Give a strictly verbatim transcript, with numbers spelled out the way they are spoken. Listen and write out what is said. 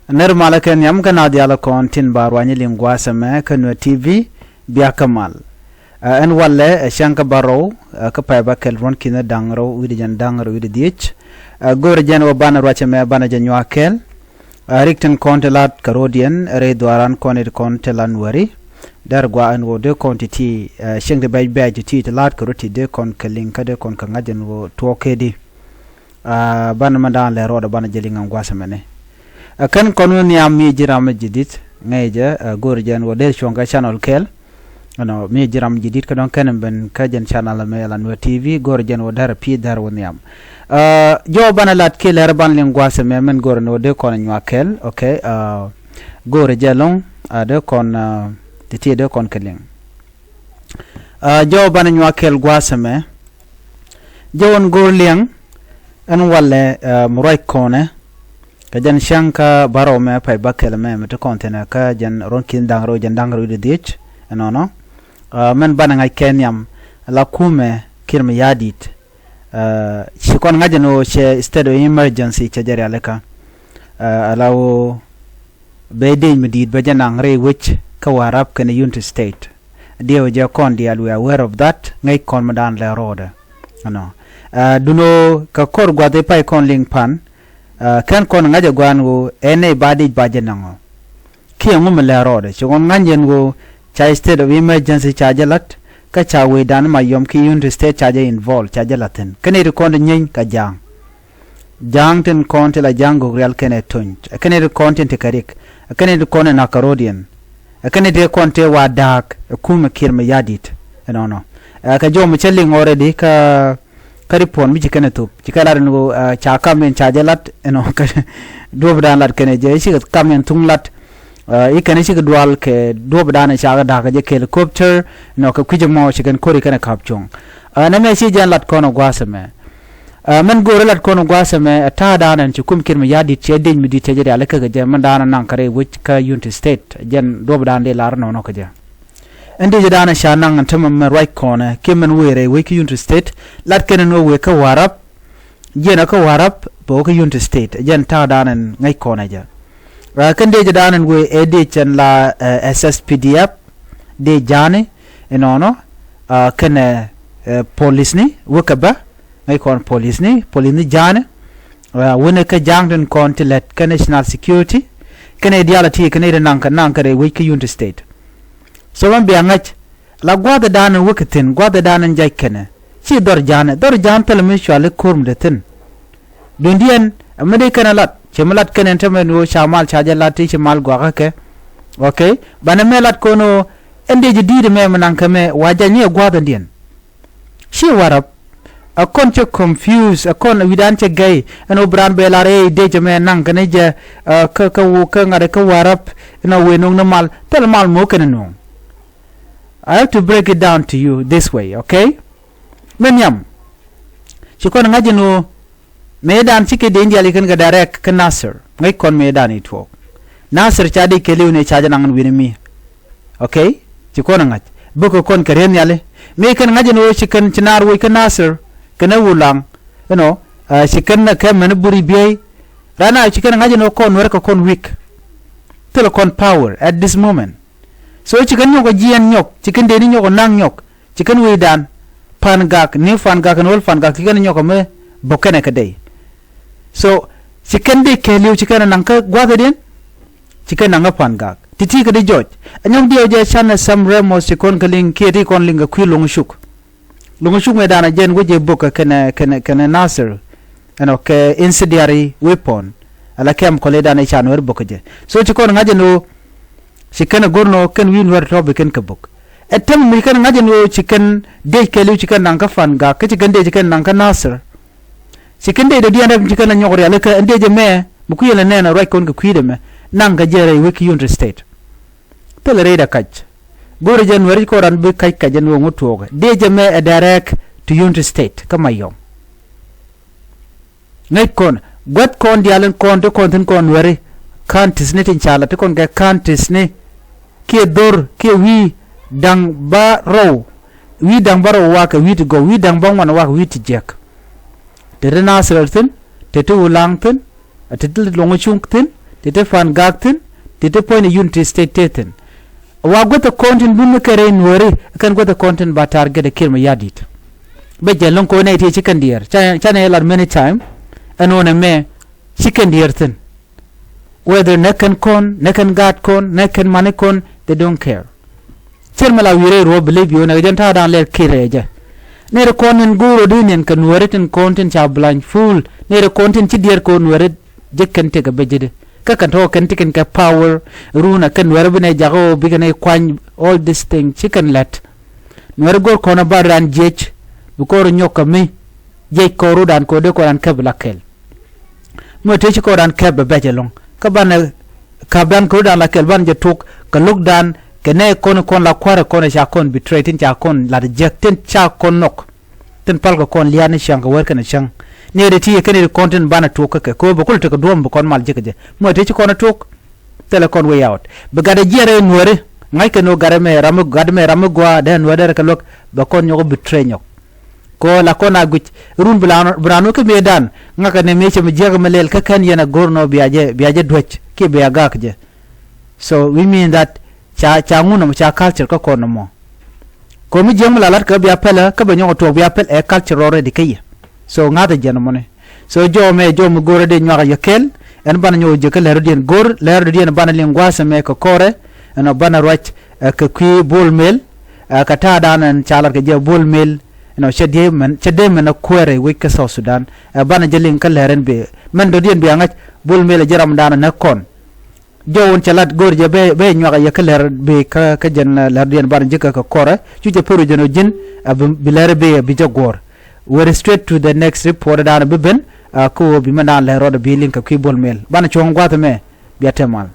Nɛr malä kɛ nhiam kä naath diaal kɔn tin ba ruany liŋ gua̱a̱th ɛmɛ kä Nuer T V, bia kä mal. Ɛ, ɛn walɛ ɛ cäŋ kä bärɔw, ɛ, kä pay bäkɛl ruɔ̱n ki̱n da̱ŋ rɛw wi̱cdɛ jɛn da̱ŋ rɛw wi̱cdɛ dhiec. Ɛ, go̱o̱rɛ jɛn wä banɛ ruac ɛmɛ banɛ jɛ nyuak kɛɛl. Ɛ, rik tin kɔn ti la̱t kɛ ro̱diɛn rɛy dhuaaran kɔn it kɔn ti la̱t Nuääri. Dɛr gua̱a̱ ɛn ɣöö dee kɔn ti ti, ɛ, cieŋ ti bɛc bɛc ti ti ti la̱t kɛ rot ti dee kɔn kɛ liŋ kä dee kɔn kɛ ŋa̱c ɛn ɣöö tuɔɔk kɛ di. Aa, banɛ mɛ da̱a̱n lɛ rɔɔdɛ banɛ jɛ liŋ ɛn gua̱a̱th ɛmɛni. Ɛ, kɛn kɔn wä nhiam mi ji̱ ram mi ji̱ di̱t ŋäcɛ, ɛ, go̱o̱rɛ jɛn wä dee cuɔ̱ŋ kɛ channel kɛɛl. Ɛnɔ mi ji̱ ram ji̱ di̱t kä dɔ̱ŋ kɛn ben kä jɛn channel ɛmɛ la Nuer T V, go̱o̱rɛ jɛn wä dɛr ɛ pi̱i̱ dɛr wä nhiam. Ɛ, jɔw banɛ lat kiɛ lɛr banɛ liŋ gua̱a̱th ɛmɛ mɛn go̱o̱rɛ ni wä dee kɔn ɛ nyuak kɛɛl, okay, ɛ, go̱o̱rɛ jɛ lɔ̱ŋ, ɛ, dee kɔn, ɛ, ti ti dee kɔn kɛ liŋ. Ɛ, jɔw banɛ nyuak kɛɛl gua̱a̱th ɛmɛ. Jɔw ɛn go̱o̱r liɛŋ ɛn walɛ, ɛ, mi ruac kɔnɛ. Kɛ jɛn cäŋ kä bärɔw mɛ pay bäkɛl mɛ mi ti kɔn thi̱n ɛ kä jɛn ruɔ̱n ki̱n da̱ŋ rɛw jɛn da̱ŋ rɛw wi̱cdɛ dhiec ɛnɔnɔ. Ɛ, mɛn banɛ ŋa̱c kɛ nhiam la kumɛ Kiir Mayardit. Ɛ, ci kɔn ŋa̱c ɛn ɣöö cɛ state of emergency cɛ jɛ rialikä. Ɛ, ala ɣöö bɛ dec mi di̱i̱t bɛ jɛ naŋ rɛy wec kä Warrap kɛnɛ Unity State. Diɛw jɛ kɔn diaal, we are aware of that, ŋäc kɔn mi da̱a̱n lɛ rɔɔdɛ. Ɛnɔ. Ɛ, duno kɛ kɔr gua̱th i̱ pay kɔn liŋ pan, ɛ, kɛn kɔn ŋa̱c ɛ gua̱a̱n ɣöö ɛ nɛy ba dic ba jɛ naŋ ɔ. Kiɛ ŋu mi lɛ rɔɔdɛ ci kɔn ŋa̱c jɛn ɣöö ca state of emergency ca jɛ la̱t, kä ca wecdan ma yɔm ki Unity State ca jɛ involve ca jɛ la̱t thi̱n. Kä nɛy ti kɔn ti nyieeny kɛ ja̱a̱ŋ. Ja̱a̱ŋ tin kɔn ti la ja̱a̱ŋ Gogrial kɛnɛ Tony. Ɛ kɛnɛ ti kɔn tin ti kɛ rik. Ɛ kɛnɛ ti kɔn in Akorodian. Ɛ kɛnɛ ti kɔn ti wa da̱a̱k ɛ kumɛ Kiir Mayardit. Ɛnɔnɔ. Ɛ kɛ jɔw mi cä liŋ already kä, kä report mi ci kɛnɛ thop. Ci kɛ lat ɛn ɣöö, ɛ, ca kam in ca jɛ lat, ɛnɔ, kä duɔ̱ɔ̱pdan lat kɛnɛ jɛ, ci kɛ kam in thuŋ lat. Ɛ, i̱ kɛn i̱ cikɛ dual kɛ duɔ̱ɔ̱pdan i̱ cakɛ da̱a̱k kɛ jɛ kɛ helicopter, nɔ kɛ kui̱c ɛmɔ ci kɛn ko̱ri kɛn ɛ ka̱p cuɔ̱ŋ. Ɛ, nɛmɛ ci jɛn lat kɔn ɛ gua̱a̱th ɛmɛ. Ɛ, mɛn go̱o̱rä lat kɔn ɛ gua̱a̱th ɛmɛ, ɛ, ta̱a̱dan ɛn ci kum Kiir Mayardit cɛ dec mi di̱t cɛ jɛ rial ikä kɛ jɛ, mɛn da̱a̱n ɛ naŋ kɛ rɛy wec kä Unity State, jɛn duɔ̱ɔ̱pdan dee lar nɔnɔ kɛ jɛ. Ɛn dec da̱a̱n ɛ ca naŋ ɛn tämɛ mɛn ruac kɔnɛ, kiɛ mɛn wëë rɛy wec kä Unity State, lat kɛn ɛn wä wëë kä Warrap, jiɛn ɛ kä Warrap bɛ wä kä Unity State, jiɛn ta̱a̱dan ɛn ŋäc kɔn ɛ jɛ. Ɛ, kɛn dec dan ɛn wëë ɛ dec ɛn la, ɛ, S S P D F, dec ja̱a̱ni, ɛnɔnɔ, ɛ, kɛnɛ, ɛ, polisni, wä kɛ bä, ŋäc kɔn polisni, polisni ja̱a̱ni, ɛ, wänɛ kä ja̱a̱ŋ tin kɔn ti lät kä national security, kɛnɛ diaal ɛ ti, kɛnɛ ti naŋ kɛ, naŋ kɛ rɛy wec kä Unity State. So mɛn bia ŋäc, la gua̱a̱thɛ da̱a̱n ɛn wä kɛ thi̱n, gua̱a̱thɛ da̱a̱n ɛn jac kɛnɛ. Ci dhɔr ja̱a̱n ɛ, dhɔr ja̱a̱n thilɛ mi cɔal i̱ ko̱r mi te thi̱n. Duundiɛn, ɛ mi dee kɛn ɛ lat, ci mi lat kɛn ɛn tämɛ ni ɣöö ca mal ca jɛ lat ti ci mal guakä kɛ. Okay? Banɛ mɛ lat kɔn ɣöö, ɛn dee ji̱ di̱i̱t ɛmɛ mi naŋ kɛ mɛ, wa jac ni ɛ gua̱a̱thɛndiɛn. Ci Warrap, ɛ kɔn cɛ confuse, ɛ kɔn wi̱dan cɛ gɛy, ɛn ɣöö bi raan bɛ lar ɛ dee jɛ mɛ naŋ kɛn jɛ, ɛ, kä, kä, kä ŋa̱t kä Warrap, ɛn ɣöö wëë no̱o̱ŋ ni mal, thil mal mo̱o̱k kɛn ɛ no̱o̱ŋ. I have to break it down to you this way, okay? Mɛ nhiam. Ci kɔn ŋa̱c ɛn ɣöö mëëdan cikɛ dee in diaal ikɛn kɛ direct kä Nasir. Ŋäc kɔn mëëdan i̱ tuɔɔk. Nasir ca dee kɛɛliw ni ca jɛ naŋ ɛn wi̱ni mi. Okay? Ci kɔn ɛ ŋa̱c. Bikɛ kɔn kɛ rieth nhiali. Mëë kɛn ŋa̱c ɛn ɣöö ci kɛn ci naar woc kä Nasir. Kɛn ɛ Wulaŋ. You know, ɛ, ci kɛn ɛ kɛ mɛn buri biey. Right now, ci kɛn ŋa̱c ɛn ɣöö kɔn Nuɛr kɛ kɔn weak. Thilɛ kɔn power at this moment. So ci kɛn nyɔk ɛ jiɛn nyɔk, ci kɛn dee ni nyɔk ɛ naŋ nyɔk, ci kɛn wecdan, Pan Gak, ni Pan Gak, ni wal Pan Gak, ci kɛn nyɔk ɛ mɛ bok kɛnɛ kɛ dee. So ci kɛn dee kɛɛliw, ci kɛn ɛ naŋ kä gua̱thädiɛn, ci kɛn naŋ kä Pan Gak. Ti ti kɛ di jɔc. Ɛ nyɔk diɛw jɛ canɛ Sam Ramos ci kɔn kɛ liŋ kiɛ ti kɔn liŋ kɛ kui̱ Loŋ Cuk. Loŋ Cuk mëëdan ɛ jɛn wec jɛ bok kɛ kɛnɛ, kɛnɛ, kɛnɛ Nasir. Ɛnɔ kɛ incendiary weapon. Ala kɛm kɔlɛ dan i̱ ca Nuɛr bok kɛ jɛ. So ci kɔn ŋa̱c ɛn ɣöö ci kɛn ɛ go̱r nɔ kɛn wi̱i̱ Nuɛr tɔ̱ bi kɛn kɛ bok. Ɛ tɛm mi ci kɛn ŋa̱c ɛn ɣöö ci kɛn dec kɛɛliw ci kɛn naŋ kä Pan Gak, kä ci kɛn dec ci kɛn naŋ kä Nasir. Ci kɛn dec dɔ̱diɛn rɛp ci kɛn ɛ nyɔk rial ikä ɛn dec ɛmɛ, mi kui̱ ɛn ɛ nɛn ɛ ruac kɔn kɛ kui̱ dɛmɛ, naŋ kɛ jɛ rɛy wec kä Unity State. Thilɛ rɛy dɛ kac. Go̱rɛ jɛ Nuɛr ci kɔn ran bi kac kac ɛn ɣöö ŋut tuɔɔkɛ. Dec ɛmɛ ɛ direct to Unity State, kä Mayom. Ŋäc kɔn, gua̱th kɔn diaal in kɔn ti kɔn thi̱n kɔn Nuɛri, counties ni tin ca la ti kɔn kɛ counties ni, kiɛ dhor, kiɛ wi̱i̱ da̱ŋ bärɔw, wi̱i̱ da̱ŋ bärɔw wakɛ wi̱i̱ ti gɔw, wi̱i̱ da̱ŋ bäŋuan wakɛ wi̱i̱ ti jiäk. Te ti Nasir thi̱n, te ti Wulaŋ thi̱n, te ti Loŋ Cuk thi̱n, Ti ti fan gak thi̱n, ti ti puɔ̱ny ni Unity State te thi̱n. Wa guäth ɛ kɔn tin bun mi kɛ rɛy Nuääri, kɛn guäth ɛ kɔn tin ba target ɛ Kiir Mayardit. Bɛ jɛ lo̱ŋ kɔn nɛy ti ci kɛn diɛɛr. Ca, ca nɛ lat many time. Ɛn ɣän ɛmɛ ci kɛn diɛɛr thi̱n. Whether nɛ kɛn kɔn, nɛ kɛn gaat kɔn, nɛ kɛn mani kɔn, they don't care. Cir mi la wi̱i̱ rɛy ruɔ̱p bi ley bi̱i̱ wä nɛ kɛ jɛn ta̱a̱ da̱a̱n lɛr Kiir rɛy jɛ. Nɛy ti kɔn tin go̱o̱r rɔ di niɛn kɛ Nuääri tin kɔn tin ca blind fool. Nɛy ti kɔn tin ci diɛɛr kɛ Nuääri jɛ kɛn tekɛ bɛ ji̱di. Kä kɛn tɔ̱ kɛn ti kɛn kɛ power. Run a kɛn Nuääri bi nɛy jakä ɣöö bikɛ nɛy kuany, all this thing ci kɛn lɛt. Nuääri go̱o̱r kɔn a bar ran jiɛc. Bi kɔn rɔ nyɔk kɛ mi jiɛc kɔn rudan kɛ ɣöö dee kɔn ran käp la kɛl. Mi tëë ci kɔn ran käp bɛ bɛc ɛlɔ̱ŋ. Kä banɛ käp dan kɛ rudan la kɛl banɛ jɛ tok kɛ lo̱k dan kɛ nɛy kɔn kɔn la kua̱rɛ kɔn ca kɔn betray tin ca kɔn lat jiäk tin ca kɔn nhɔk. Tin pal kɛ kɔn lia̱a̱ ni cäŋ kɛ wär kɛnɛ cäŋ. Ni ri ti yɛ kɛn ri kɔn tin banɛ tuɔk kä kɛ kɛ wä bɛ kul tekɛ duɔ̱ɔ̱m bi kɔn mal ji̱ kɛ jɛ. Muɔ ti ci kɔn a tuɔk. Thilɛ kɔn way out. Bi gat a jiɛn rɛy Nuääri. Ŋa̱c kɛ ni wä gat ɛmɛ ram mi gat ɛmɛ ram mi gɔaa dee Nuääri dee rɛ kɛ luäk bɛ kɔn nyɔk bi trɛ nyɔk. Kɛ ɣöö la kɔn a guic run bi raan wä kä mëëdan ŋa̱kɛ ni mëë cɛ mi jiäk mi lɛl kä kɛn yɛn a go̱r nɔ bia jɛ bia jɛ duäc kiɛ bia gak jɛ. So we mean that ca ca ŋun nɔmɔ ca culture kä kɔn nɔmɔ. Kɔn mi jiäk mi la lat kä bia pɛlɛ kä bɛ nyɔk tuɔɔk bia pɛl ɛ culture already kä yɛ. So ŋa̱th ɛ jiɛn nɔmɔ ni. So jɔw mɛ jɔw mi go̱rɛ di nyuak yɛ kɛl. Ɛn banɛ nyɔk jiäk kä lɛr diɛn go̱r lɛr diɛn banɛ liŋ gua̱a̱th ɛmɛ kɛ kɔrɛ. Ɛn ɔ banɛ ruac ɛ kɛ kui̱ Bol Mel. Ɛ kɛ ta̱a̱ dan ɛn ca lat kɛ jɛ Bol Mel. Ɛn ɔ cɛ diɛ mɛn cɛ diɛ mɛn ɛ kuɛɛrɛ wec kä South Sudan. Ɛ banɛ jɛ liŋ kä lɛr ɛn bee mɛn dɔ̱diɛn bia ŋa̱c Bol Mel ɛ jɛ ram dan ɛn ɛ kɔn. Jɔw wun cɛ lat go̱o̱r jɛ bɛ bɛ nyuak a yɛ kä lɛr bi kä kä jɛn lɛr diɛn ban ji̱ kä kä kɔrɛ cu jɛ pär jɛn ɔ ji̱n a bi lɛr bi bi jɛ guɔ̱ɔ̱r. Weri straight to the next report dan bi ben. A kä wä bi mɛ dan lɛr rɔɔd bi liŋ kä kui̱ Bol Mel ban cuɔ̱ŋ gua̱th mɛ. Bia te mal.